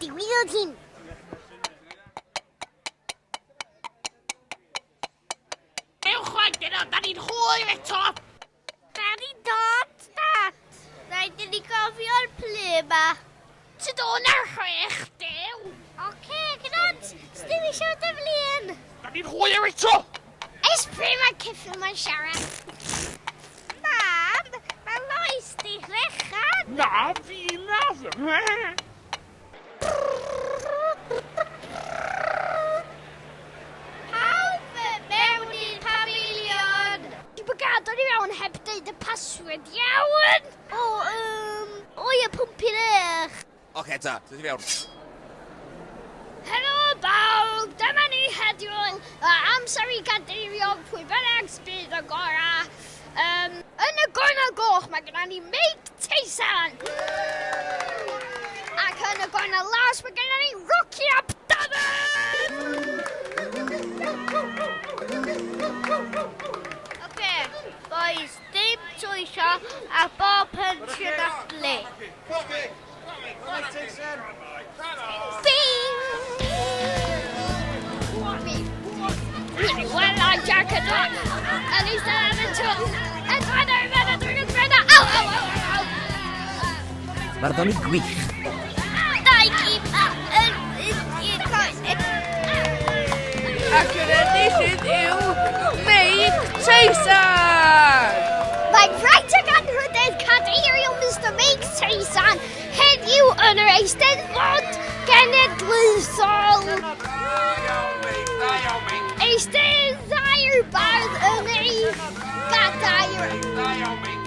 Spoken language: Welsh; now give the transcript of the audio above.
digwyddodd hyn. Ewch rhaid yno, da ni'n hwyr eto! Da ni'n dod, Dad. Rhaid i ni gofio'r plu yma. Ti dod ar chwech, dew! Oce, Grant, sdim eisiau dy flin. Da ni'n hwyr eto! Ers pryd mae ceffyl mae'n siarad? Mam, mae Lois di rhechan. Na, fi na! Pawb mewn i'r pafiliwn! Di bod gadael i mewn heb deud y password iawn! O, o ia, pwmpi'r ech. Oce, ta, dod i fewn. Helo bawb, dyma ni heddiw, amser i gadeirio pwy bynnag sydd y gorau. Yn y gornel goch mae genna ni Meic Tyson. Ac yn y gornel las mae genna ni Rocky ap Dafydd. Oce, boys, dim twysio a bob punch yn dathlu. Bing! Wel, I Jack and Rock. At least I haven't took. And I don't remember. Ow, ow, ow, ow. Barddoni gwych. Dau gyd. Ac yr enillydd yw Meic Tyson! Mae'n fraint ag anrhydedd cadeirio Mr Meic Tyson heddiw yn yr Eisteddfod Genedlaethol. Da iawn, Meic. Eisteddai'r bardd yn ei gadair. Da iawn, Meic.